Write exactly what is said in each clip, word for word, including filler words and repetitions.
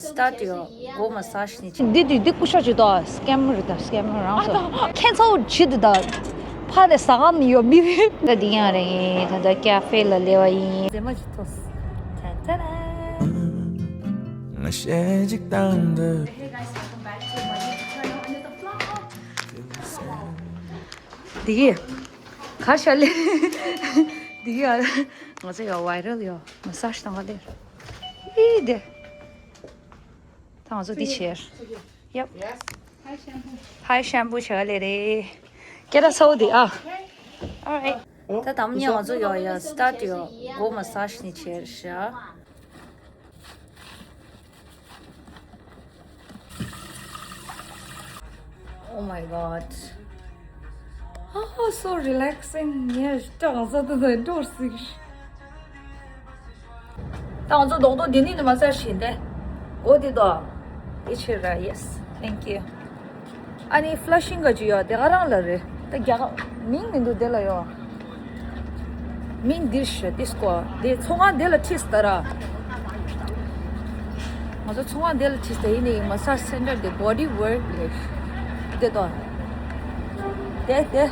སི་ཊ་ཌི་ཡོ་སྒོ་མ་སཱ་ཇི་ནི་ཆེ། འདི་དུས་འདི་སྐུ་ཤ་ཅིག་དང་སི་ཀེམ་རེད་ད། སི་ཀེམ་རང་སོ་ཁྱེད་ཚོ་ཇི་དུ་ད་ཕ་ནས་ཟ་གམ་ཡོད་མི་བི། ད་འདི་ཡང་རེད། ད་ད་ཀ་ཧྥེ་ལ་སླེབས་པ་ཡིན། མཛེས་མ་ཅིག་ཐོགས། ཏན་ཏན། ང་ཤེས་ཅིག་དང་འདོད། Hey guys, welcome back to my YouTube channel, another vlog. འདི་གི་ག་ཤ་ལེ། འདི་གི་ང་ཚོ་ཡ་ཝའི་རལ་ཡོ་མ་སཱ་ཇི་བཏང་ག་ལེ། ཨི་དེ། ད་ང་ཚོ་འདི་བྱས། Yep. Hi shampoo བྱས་ལེ་རེད། ཀེ་ར་སོ་དེ་ཨ། Alright. ད་དམ་ཉེ་ང་ཚོ་ཡོ་ཡ་སི་ཊ་ཌི་ཡོ་སྒོ་མ་སཱ་ཇི་ནི་བྱས་ཤག Oh my god. Oh, so relaxing. ངས་སྐྲག་ས་དེ་ཚོ་འགྲོ་སྲིད། ད་ང་ཚོ་རྡོག་རྡོག་འདི་ནི་ནི་མ་ཟ་ཞིང་དེ། འོ་དེ་དོ། དེ་ཕྱིར་ར། Yes, thank you. ཨ་ནི་ཕ་ལ་ཤིང་ག་ཅི་ཡོད་དེ་ག་རང་ལ་རེད། ད་རྒྱ་ག་མིང་མི་འདུག་དེ་ལ་ཡོད། མིང་འདིར་ཤོད་དེ་སྐོ་དེ་ཚོང་ཁང་དེ་ལ་ཁྲིད་ད་ར། ང་ཚོ་ཚོང་ཁང་དེ་ལ་ཁྲིད་ད་ཡིན་ནི་མ་སཱ་ཇི་སེན་ཊར་དེ་བོ་ཌི་ཝོརཀ་ལས་དེ་དོ། དེ་དེ།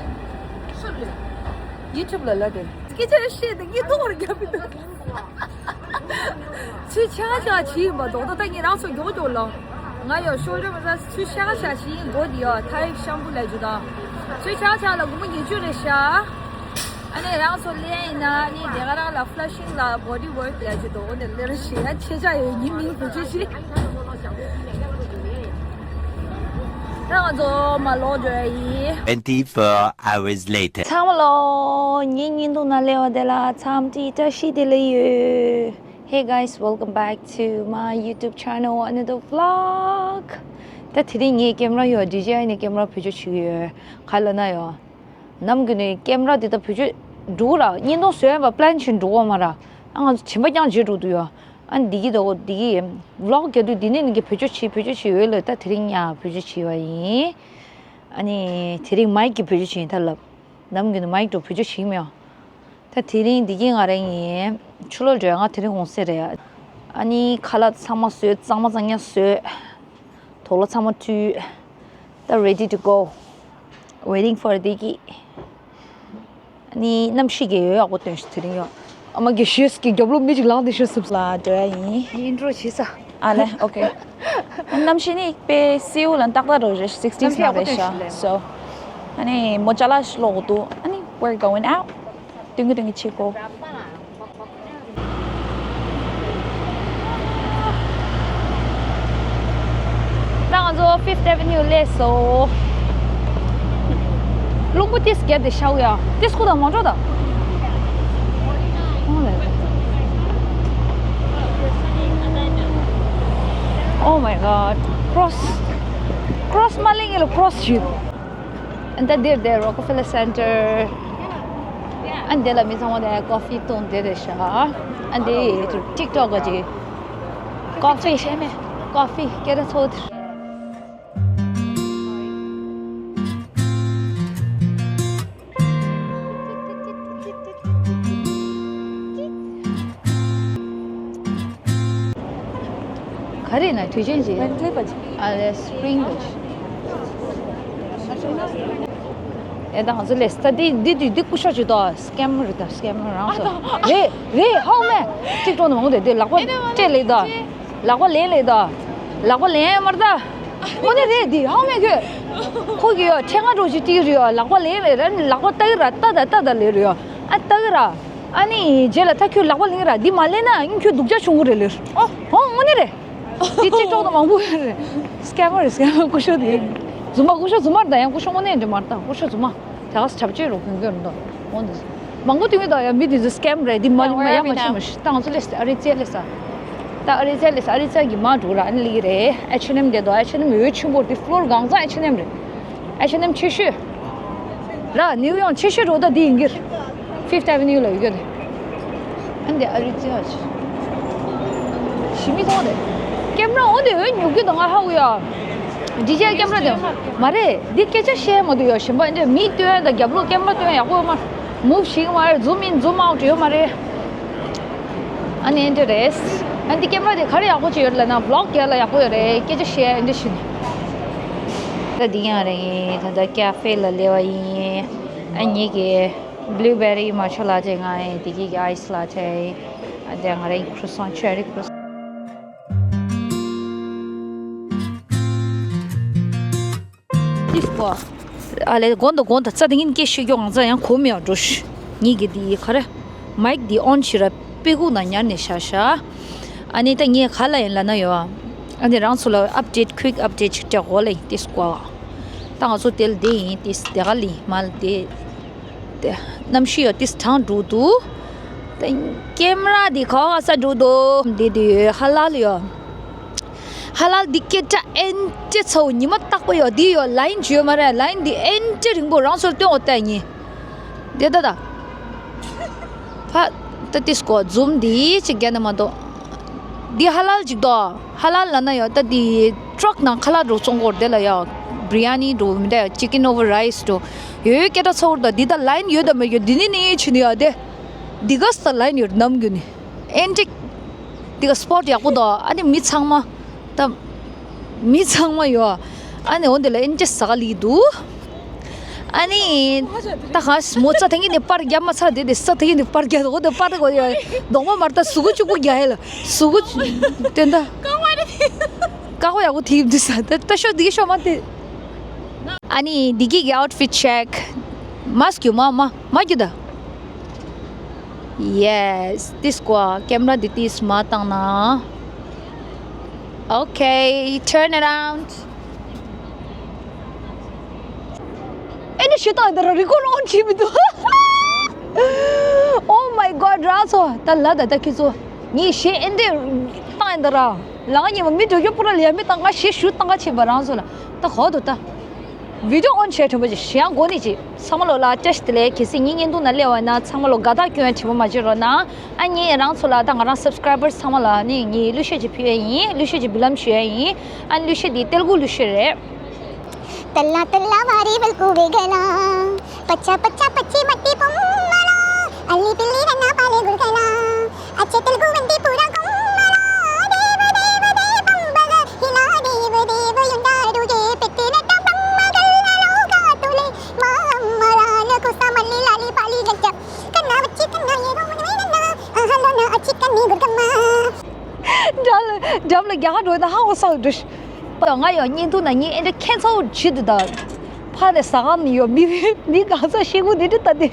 ཡུ་ཊུབ་ལ་ལ་དེ། སྐད་ཆ་བཤད་དེ་ངས་ཐོག་རུ་རྒྱབ་པའི་འདུག་ཚུལ་ཆག་ཆག་བྱིས་མ་གཏོགས་ད་ལྟ་ངས་རང་ཚོ་མགྱོགས་མགྱོགས་ལ། ང་ཡང་ཤོར་འགྲོ་མི་ཚ་ཚུལ་ཆག་ཆག་བྱིས་མགོ་དེ་ཡ་ཐའི་ཤམ་པུ་ལ་འཇུ་དང་། ཚུལ་ཆག་ཆག་ལ་སྒོར་མོ་ཉི་ཤུ་རེད་ཤག་ཨ་ནི་རང་ཚོ་ལེན་ཡིན་ན་ཨ་ནི་དེ་ག་རང་ལ་ཕ་ལ་ཤིང་ལ་བོ་ཌི་ཝོརཀ་ལ་འཇུ་དང་། འོ་ནི་ལེར་ཤི་ཡ་ཆེ་ཆ་ཡོད་ཡིན་མིན་བུ་ཆུ་ཤི། ད་ང་ཚོ་མ་ལོག་འགྲོ་ཡ་ཡིན། Twenty-four hours later. ཚང་མ་ལོ། ངའི་བརྙན་ཐུང་ནང་སླེབས་པ་དེ་ལ་འཚམས་འདྲི་བཀྲ་ཤིས་བདེ་ལེགས་ཡོད། Hey guys, welcome back to my YouTube channel, another vlog. ད་དེ་རིང་ངས་ཀེམ་ར་ཡོ་ཌི་ཇེ་ཨའི་ནས་ཀེམ་ར་བེད་སྤྱོད་བྱེད་ཀྱི་ཡོད། ག་ལ་ན་ཡོ། ནམ་རྒྱུན་ནས་ཀེམ་ར་དེ་ད་བེད་སྤྱོད་འགྲོ་གི་ར། བརྙན་ཐུང་བཟོས་ཡ་པ་པི་ལན་བྱས་འགྲོ་གི་མ་ར། ཨ་ང་ཚོ་བྱིན་པ་རྐྱང་བརྗེད་འགྲོ་དུས་ཡོ། ཨ་འདི་གི་ད་འོ་འདི་གི་ཝི་ལོག་རྒྱག་དུས་འདི་ནས་ནི་གི་བེད་སྤྱོད་བྱེད་བེད་སྤྱོད་བྱེད་ཡོད་ལ། ད་དེ་རིང་ཡ་བེད་སྤྱོད་བྱེད་པ་ཡིན། ཨ་ནི་དེ་རིང་མའིག་གི་བེད་སྤྱོད་བྱེད་ཡིན་ད་ལབ། ནམ་རྒྱུན་ནས་མའིག་འགྲོ་བེད་སྤྱོད་བྱེད་ཀྱི་མེད། ད་དེ་རིང་འདི་གི་ང་རང་ཡིན་ཕྱི་ལོགས་འགྲོ་ཡ། ང་དེ་རིང་དགོང་ཟས་རེད་ཡ། ཨ་ནི་ཁ་ལག་ཚང་མ་བཟོས། གཙང་མ་གཙང་རྐྱང་བཟོས། དུག་ལོག་ཚང་མ་བཀྲུས། ད་ready to go, waiting for the གི་ནི་གནམ་གཤིས་ཀྱི་ཡོད་ཡག་པོ་སྟོན་ཤིག་དེ་རིང་ཡོད། ཨ་མ་གི་ཤེས་ཀྱི་རྒྱབ་ལོགས་མི་ཅིག་ལངས་ཏེ་ཤོད་སུབ་ལ་འགྲོ་ཡ་ཡིན། ཨིན་ཊྲོ་བྱེད་ས། ཨ་ལེ། ཨོ་ཀེ། གནམ་གཤིས་ནི་དཔེ་སེའུ་ལ་ཏག་ཏག་རོ་རེད། sixties གནམ་གཤིས་ཡག་པོ་མ་རེད་ཤག་སྟོན་ཤིག་ལེ། So ཨ་ནི་མོ་ཅ་ལག་ཞིག་ལོག་འདུག་ཨ་ནི་we're going out. ཏུང་གི་ཏུང་གི་ཆེ་གོ། ད་ང་ཚོ་Fifth Avenue སླེབས་སོང་། རླུང་བུ་ཏིས་བརྒྱབ་སྟེ་ཤའུ་ཡ་ཏིས་ཁུ་དང་མ་འགྲོ་ད། Oh my god. Cross. Cross མ་ལེན་གི་ལ་cross བྱེད། And then there, there, Rockefeller Center. And there, ལ་མི་ཚང་མ་དེ་ཀོ་ཧྥི་བཏུང་དེ་རེད་ཤག And there, TikTok གི་ཀོ་ཧྥི། ཀོ་ཧྥི་སྐད་ཆ་ཚོ་དེ། ག་རེ་ན་དུས་ཆེན་གྱི། Van Cleef ཨ་ལེ་Spring གི། ཨེ་ད་ང་ཚོ་ལས་ད་འདི་འདི་དུས་འདི་སྐུ་ཤོག་ཅིག་ཏོ། སི་ཀེམ་རེད་ད། སི་ཀེམ་རང་སོ། རེད་རེད། ཧའོ་མེ། ཅིག་ཀྲོང་ནང་དེ་དེ་ལག་པ་སྤྲད་ལེ་ད། ལག་པ་ལེན་ལེ་ད། ལག་པ་ལེན་མར་ད། ཁོ་ནི་རེད་འདི་ཧའོ་མེ་གི། ཁོ་གི་ཡོ་ཁྲེང་ང་ཀྲོ་ཅིག་ཏི་རེད་ཡོ། ལག་པ་ལེན་ལེ་ར། ལག་པ་ལྟ་གི་ར། ལྟ་ད་ལྟ་ད་ལེ་རེད་ཡོ། ཨ་ལྟ་གི་ར། ཨ་ནི་རྗེས་ལ་ད་ཁྱོད་ལག་པ་ལེན་ར། འདི་མ་ལེན་ན་ཨིན་ཁྱོད་སྡུག་ཅག་བྱུང་གི་རེད་ལེ། ཨོ་ཧོ་དངོས་གནས་རེད། འདི་ཅིག་ཀྲོག་དང་མང་པོ་རེད། སི་ཀེམ་མར་རེད། སི་ཀེམ་མར། སྐུ་ཞབས་དེ་རྫུན་མ། སྐུ་ཞབས་རྫུན་མ་རེད་ད། ཡང་སྐུ་ཞབས་དངོས་གནས་འདྲ་མ་རེད་ད། སྐུ་ཞབས་རྫུན་མ། དེ་ག་སི་གྲབས་ཅེས་རོ་གོན་གོན་རེད་ད། འོ་འདི་མང་པོ་དེ་མི་ད། ཡང་མི་དེ་ཚོ་སི་ཀེམ་རེད། འདི་མ་མ་ཡ་མ་ཤི་མ་ཤི། ད་ང་ཚོ་ལས་ཨ་རི་ཙེ་ལས་ས། ད་ཨ་རི་ཙེ་ལས་ས། ཨ་རི་ཙེ་གི་མ་འགྲོ་ར། ཨ་ནི་ལི་གི་རེད། H and M དེ་ད། H and M འོས་ཆེན་པོ་རེད། ཕློར་གང་ཚང་H and M རེད། H and M ཆེ་ཤོས། ར་ནིའུ་ཡོག་ཆེ་ཤོས་རོ་ད་འདི་ཡིན་གྱི། Fifth Avenue ལ་ཡོད་གྱི། ཨ་འདི་ཨ་རི་ཅི་ཨ་ཅི། ཞི་མི་ཐོག་དེ། ཀེམ་ར་འོ་དེ་འོད་ཉུག་གི་དང་ང་ཧ་གོ་ཡ། ཌི་ཇེ་ཀེམ་ར་དེ། མ་རེད། འདི་སྐད་ཆ་བཤད་མ་འདུག་ཡ། གཞན་པ་འདི་མི་སྟོན་དང་རྒྱབ་ལོགས་ཀེམ་ར་སྟོན་ཡག་པོ་ཡོད་མ་རེད། མུབ་ཞིག་མ་རེད། ཛུམ་ཨིན་ཛུམ་ཨའུཊ་ཡོད་མ་རེད། ཨ་ནི་འདི་རེད། ཨ་འདི་ཀེམ་ར་དེ་ག་རེ་ཡག་པོ་ཅིག་ཡོད་ལབ་ན་བི་ལོག་རྒྱག་ལ་ཡག་པོ་ཡོད་རེད། སྐད་ཆ་བཤད་ཨ་འདི་བྱས་ནས། ད་འདི་ཡང་རེད། ད་ལྟ་ཀ་ཧྥེ་ལ་སླེབས་པ་ཡིན། ཨ་ངེད་ཀྱི་བླུ་བེ་རི་མ་ཆོ་ལ་ཊེ། ང་ཨེ་དེ་གི་ཨའི་སི་ལ་ཊེ། ཨ་དེ་ང་རང་ཁུ་རུ་སོན་ཆེ་རི་ཁུ་རུ་སོན། ཏིས་པོ། ཨ་ལེ་གོང་དུ་གོང་དུ་རྩ་དེ་ངན་སྐད་ཤོད་རྒྱུ་ང་ཚ་ཡང་གོ་མེད་འགྲོ་ཤི། ངེད་ཀྱི་དེ་ག་རེ། མའིག་དེ་ཨོན་བྱེད་ར་པི་གུག་ན་ཉར་ནས་བཞག་ཤག་ཨ་ནི་ད་ངས་ག་ལ་ཡིན་ལབ་ན་ཡོད། ཨ་ནི་རང་ཚོ་ལ་ཨབ་ཌེཊ་ཁུའིག་ཨབ་ཌེཊ་ཞིག་སྤྲད་དགོས་ལ་ཡིན་ཏིས་པོ། ད་ང་ཚོ་དེ་ལ་དེ་ཡིན་ཏིས་དེ་ག་ལ་ཡིན་མ་ལ་དེ། དེ། གནམ་གཤིས་ཡོད་ཏིས་གྲང་འགྲོ་འདུག་དེ། ཀེམ་ར་འདི་ག་བ་ས་འགྲོ་འདུག་འདི་དེ་ཡོད་ཧ་ལ་ལ་ཡོད། ཧ་ལ་ལ་འདི་སྐད་གྲགས་ཨེན་ཏྲེ་ཚ་བོ་ཉི་མ་རྟག་པ་ཡོད་འདི་ཡོད། ལ་ཡིན་བརྗོད་མ་རེད། ལ་ཡིན་འདི་ཨེན་ཏྲེ་རིང་པོ་རང་ཚོར་སྟོན་འོ་ལྟ་ཡིན། དེ་ད་ད། ཕ། ད་ཏིས་ཀོ་ཛུམ་འདི་ཅིག་རྒྱ་ནས་མ་གཏོགས། འདི་ཧ་ལ་ལ་ཅིག་དོ། ཧ་ལ་ལ་ན་ཡོད་ད་འདི་ཊྲག་ནང་ཁ་ལག་འགྲོ་བཙོང་གོ་དེ་ལ་ཡོད། བི་རི་ཡ་ནི་འགྲོ་མི་འདྲ་ཡོད། ཅི་ཀིན་ཨོ་ཝར་རའི་སི་འགྲོ། ཡོད་ཡོད་སྐད་གྲགས་ཚ་བོ་ད་འདི་ད་ལ་ཡིན་ཡོད་ད་མ་ཡོད་འདི་ནི་ནི་ཆི་ནི་ཡོད་དེ། འདི་ག་ས་ལ་ཡིན་ཡོད་ནམ་རྒྱུ་ནི། ཨེན་ཏྲིག་འདི་ག་སི་པོཊ་ཡག་པོ་འདུག་ཨ་ནི་མི་ཚང་མ། ད། མི་ཚང་མ་ཡོད། ཨ་ནི་འོ་འདི་ལ་ཨེན་ཅེ་ཟ་ག་ལི་འདུག་ཨ་ནི། ད་ག་སི་མོ་རྩ་ཐང་གི་ནི་པར་རྒྱབ་མ་ཚར་དེ་དེ་རྩ་ཐང་གི་ནི་པར་རྒྱབ་འོ་དེ་པར་དེ་གོ་ཡ། གདོང་པ་མར་ད་གཟུགས་པོ་གཅིག་པུ་རྒྱ་ཧེ་ལ། གཟུགས་པོ་དེ་འདྲ། ཀ་བ་ཡག་པོ་ཐིབ་འདི་ས་ད་ད་ཤོ་འདི་གི་ཤོ་མ་དེ། ཨ་ནི་འདི་གི་གི་ཨའུཊ་ཕིཊ་ཅེག་མ་སྐྱུ་མ་མ། མ་རྒྱུ་ད། Yes, this square camera འདི་ཏིས་མ་བཏང་ན། Okay, turn around. ཨེ་འདྲ་ཞིག་བཏང་ཡིན་ད་ར་རི་ཀོར་ཨོན་བྱེད་མི་འདུག Oh my god རང་ཚོ་ད་ལ་ད་ད་ཁྱེད་ཚོ་ངས་ཞེ་ཨེ་འདྲ་བཏང་ཡིན་ད་ར། ལ་ང་ཉི་མ་མི་འགྲོ་རྒྱུ་པུ་ར་ལས་མི་བཏང་ང་ཞེ་ཞུ་བཏང་ག་བྱེད་པ་རང་ཚོ་ལ་ད་གོ་འདུག་ད། བི་ཌིའོ་ཨོན་བྱས་དྲན་པ་ཅིག་གཞན་མགོ་ནས་ཅིག་ཚང་མ་ལོ་ལ་བཀྲ་ཤིས་བདེ་ལེགས། གལ་སྲིད་ངའི་བརྙན་ཐུང་ནང་སླེབས་པ་ན་ཚང་མ་ལོ་དགའ་རྟགས་སྐྱོན་ཡ་དྲི་མ་མ་བརྗོད་རོགས་གནང་། ཨ་ནི་རང་ཚོ་ལ་ད་ང་རང་སབ་སི་ཀ་རའི་བར་སི་ཚང་མ་ལ་ནི་ངའི་གླུ་གཞས་ཅིག་ཕུལ་ཡ་ཡིན། གླུ་གཞས་ཅིག་འབུལ་ལམ་ཞུ་ཡ་ཡིན། ཨ་ནི་གླུ་གཞས་འདི་ཏེལ་གུ་གླུ་གཞས་རེད། తెల్ల తెల్లవారి వెల్కు వేగలా పచ్చ పచ్చ పచ్చి మట్టి పొమ్మలా అల్లి పిల్లి రన్న పాలే గుల్కలా అచ్చ తెలుగు వంటి పూర కొమ్మలా దేవ దేవ దేవ పంబగ ఇలా దేవ దేవ యుండారుగే పెట్టినట్ట పంబగల్లా లోకాతులే మా అమ్మలాల కుస మల్లి లాలి పాలి గంట కన్నా వచ్చి కన్నా ఏదో మనమేనన్నా అహలోన అచ్చి కన్ని గుర్గమ్మ འགྲམ་ལ་རྒྱ་གར་འགྲོ་ན་ཧ་གོ་སོག་འགྲོ། ང་ཡང་བརྙན་ཐུང་ན་ངས་ཨེ་འདྲ་ཁྱད་མཚར་བོ་བྱེད་དུ་ད། ཕ་ནས་ཟ་ཁང་ནས་ཡོད་མི་མི་གང་ས་ཤེས་གོ་འདི་འདྲ་ད་དེ།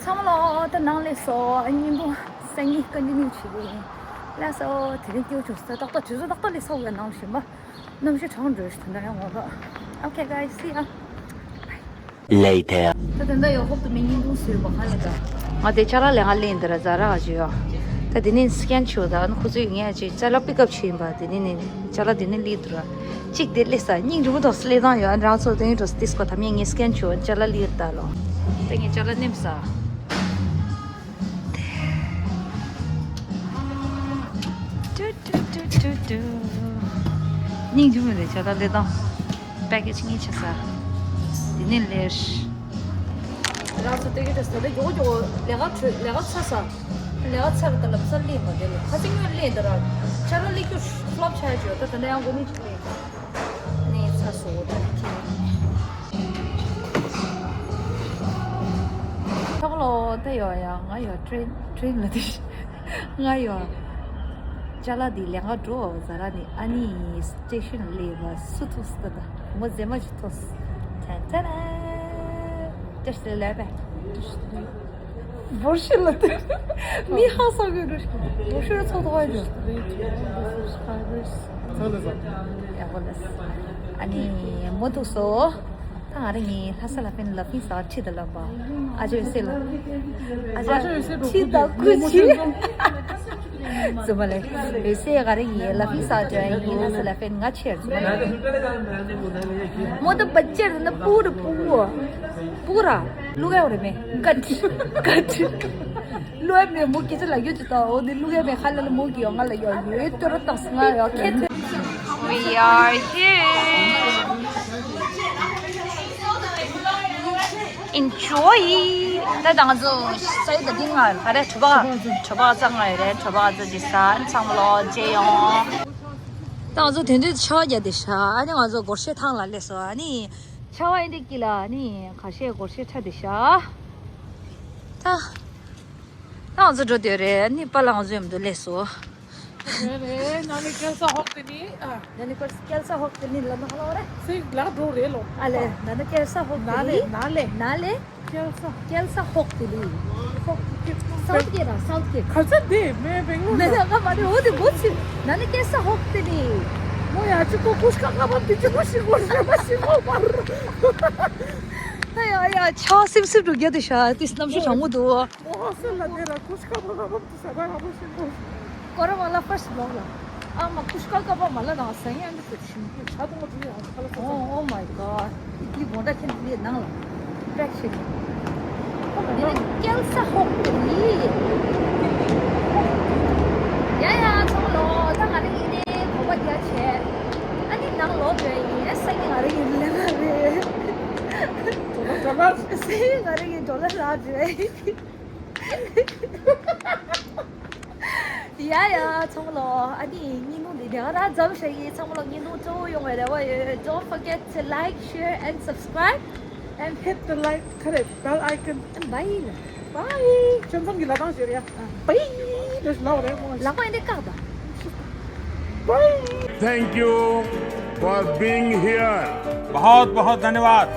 ཚང་མ་ལ་ད་ནང་ལས་སོ་བརྙན་ཐུང་སང་ཉིན་ཀོན་ཊི་ནིའུ་བྱེད་ཀྱི་ཡིན། ལགས་སོ་དེ་རིང་སྐྱོ་བྱུང་ས་ཏག་ཏག་དུས་ཚོད་ཏག་ཏག་ལས་སོ་བའི་ནང་བཞིན་པ། གནམ་གཤིས་གྲང་འགྲོ་ཞིག་དེ་འདྲ་ཡང་ངོ་ལོག Okay guys, see ya. Later. ད་དེ་འདྲ་ཡོད་ཧོབ་ཏུ་མི་བརྙན་ཐུང་བཟོས་པ་ག་ལས་ད། ང་དེ་ཅ་ལག་ལེན་ག་ལེན་འདི་ར་ཛ་ར་ག་ཅི་ཡོད། ད་དེ་ནས་སི་ཀེན་བྱོས་ད་ཨ་ནི་ཁོ་ཚོས་ངས་ཅི་ཅ་ལག་པིག་ཨབ་བྱས་ཡིན་པ་དེ་ནས་ནི་ཅ་ལག་དེ་ནས་སླེབས་འདུག་ར། གཅིག་དེ་སླེབས་ས་སྙིང་རུས་མོ་ཐོག་སླེབས་སྟངས་ཡོད། ཨ་ནི་རང་ཚོ་དེ་ཡིན་འགྲོ་ས་ཏིས་ཀོ་ད་མིན་ངས་སི་ཀེན་བྱོས་ཅ་ལག་སླེབས་ད་ལོ། ད་ངས་ཅ་ལག་ནེམ་ས། ཏུ་ཏུ་ཏུ་ཏུ་ཏུ། སྙིང་རྗེ་མོ་རེད་ཇ་ད་ལེ་དང་། པེ་ཀེ་ཇི་གཉིས་ཆ་ས། དེ་ནས་ལེར། རང་ཚོ་ལྟེ་གེ་ཏེ་ས་ལེ་མགྱོགས་མགྱོགས་ལས་ཀ་བྲོས་ལས་ཀ་ཚར་ས། ལས་ཀ་ཚར་ད་ལབ་ས་ལེན་པ་དེ་ལ་ཁ་སིང་ངོས་ལེན་ད་ར། ཆ་ར་ལེ་ཀྱུ་ཕློབ་ཆ་ཡ་བྱོས་ད་ད་ནས་ཡང་གོ་ནི་ཅིག་ལེན། ནས་ཚ་སོ་ད་ཁྱེད། ཐོག་ལོ་ད་ཡོ་ཡ་ང་ཡོ་ཊེན་ཊེན་ལ་དེ་ང་ཡོ། ཅ་ལག་འདི་ལེན་ག་འགྲོ་ཟ་ར་ནི་ཨ་ནི་སི་ཊེ་ཤན་ལེ་བ་སུ་ཐུག་སི་ད་ད་མོ་ཟེ་མ་ཅི་ཐོག་སི་ཐན་ཐན་ཏེ་ལེ་བེ། བོར་ཤི་ལ་དེ་མི་ཧ་སོ་གི་འགྲོ་ཤི་བོར་ཤི་ལ་ཚོགས་ཐོག་ཡོད། ཡག་པོ་ལ་ཨ་ནི་མོ་ཐུག་སོ། ད་ང་རང་གཉིས་ལྷ་ས་ལ་ཕན་ལ་ཕན་ས་ཁྲིད་དུ་ལབ་པ། ཨ་ཅོ་ཡོད་སེ་ལ། ཨ་ཅོ་ཁྲིད་དང་ཁུ་ཁྲིད། ཙུ་མ་ལེ། ཡོད་སེ་ག་རེ་ཡིན་ལ་ཕན་ས་ཅོ་ཡིན་ལྷ་ས་ལ་ཕན་ང་ཆེར་ཙུ་མ་ལེ། མོ་ད་བ་ཅེར་ན་པུ་ར་པུ། པུ་ར། ལུག་ཡ་རེ་མེ་ཀ་ཁྲིད་ཀ་ཁྲིད། ལུག་ཡ་མེ་མོ་སྐད་ཆ་ལ་ཡོད་ཅི་ད་འོ་ནི་ལུག་ཡ་མེ་ཁ་ལ་ལ་མོ་གི་ཡོ་ང་ལ་ཡོ་ཡོད་ཏོ་ར་ཏག་སི་ང་ཡོ་ཁེ་ཐེ། We are here. Enjoy. ད་ང་ཚོ་ས་ཡི་ད་འདི་ང་ག་རེ་གྲོ་པ་གྲོ་པ་ཟ་ང་ཡོད་རེད། གྲོ་པ་ཟ་འདི་ས་ཚང་མ་ལོ་མཇལ་ཡོང་། ད་ང་ཚོ་དེ་དུས་ཆར་པ་བརྒྱབ་བསྡད་ཤག་ཨ་ནི་ང་ཚོ་སྒོར་གཞས་ཐང་ལ་སླེབས་སོང་། ཨ་ནི་ཆར་པ་ཡིན་དེ་དཀྱིལ་ལ་ཨ་ནི་ཁ་ཤས་སྒོར་གཞས་འཁྲབ་བསྡད་ཤག་ད་ད་ང་ཚོ་འགྲོ་འདོད་རེད། ཨ་ནི་པཱ་ལགས་ང་ཚོ་མཉམ་དུ་སླེབས་སོང་། རེད་རེད། ན་ནི་སྐྱེལ་ས་ཧོག་དེ་ནི་ཨ། ན་ནི་སྐྱེལ་ས་ཧོག་དེ་ནི་ལ་ན་ཧ་ལོ་རེད། སིག་ལག་འགྲོ་རེད་ལོ། ཨ་ལེ་ན་ནི་སྐྱེལ་ས་ཧོག་དེ་ན་ལེ་ནི་ན་ལེ་ན་ལེ། སྐྱེལ་ས། སྐྱེལ་ས་ཧོག་དེ་ནི། ཧོག་དེ་ནི། སའུཐ་གེ་ར་སའུཐ་གེ། ག་ཚ་དེ་མེ་བེང་ལོར་ན་ན་ང་མ་རེད། འོ་དེ་མོ་ཚི་ན་ནི་སྐྱེལ་ས་ཧོག་དེ་ནི། མོ་ཡ་ཅི་ཀོ་ཀུཤ་ཁ་ཁ་བ་དེ་ཅི་ཀོ་ཤི་ཀོ་ཤི་བ་ཤི་ཀོ་བར། ད་ཡ་ཡ་ཆ་སིབ་སིབ་འགྲོ་རྒྱུ་དེ་ཤ་དེ་གནམ་གཤིས་གྲང་མོ་འདུག་མོ་ཧ་སེ་ལ་དེ་ར་ཀུཤ་ཁ་ཁ་ཁ་བ་དེ་ས་ད་ཁ་བ་ཤི་ཀོ། སྐོར་ར་མ་ལ་ཕར་སི་བི་ལོག་ལ། ཨ་མ་ཀུཤ་ཀ་ཀ་པ་མ་ལ་ན་སང་ཡང་འདི་ཚོ་ཤིང་གི་ཆ་དུང་བ་དུ་ཡང་ཁ་ལ་ཚོ། Oh my god. ཨི་ཀི་མོ་ད་ཁྱེད་འདི་ནང་ལ་པེག་ཤིག་དེ་ནི་སྐྱེལ་ས་ཧོག་དེ་ནི། ཡ་ཡ་ཚང་ལོ་ད་ང་རང་ཡིན་ནི་གོ་པ་རྒྱ་ཆེ། ཨ་ནི་ནང་ལོག་བྱོས་ཡིན། ཨ་སང་ཉིན་ང་རང་ཡིན་ལེ་ང་རེད། སང་ཉིན་ང་རང་ཡིན་ཌོ་ལར་རག་བྱོས། ཡ་ཡ་ཚང་མ་ལོ། ཨ་ནི་བརྙན་ཐུང་འདི་དེ་ག་རང་མཚམས་བཞག་གི། ཚང་མ་ལོ་བརྙན་ཐུང་སྤྲོ་པོ་ཡོང་བའི་རེ་བ་ཡོད། Don't forget to like, share and subscribe and hit the like, ཁ་རེ་bell icon. Bye. Bye. ཁྱོད་ཚང་གི་ལ་དང་ཞེས་རེད་ཡ། Bye. དེ་ལག་པ་ཡིན་དེ་བཀག་ད། Bye. Thank you for being here. बहुत बहुत धन्यवाद.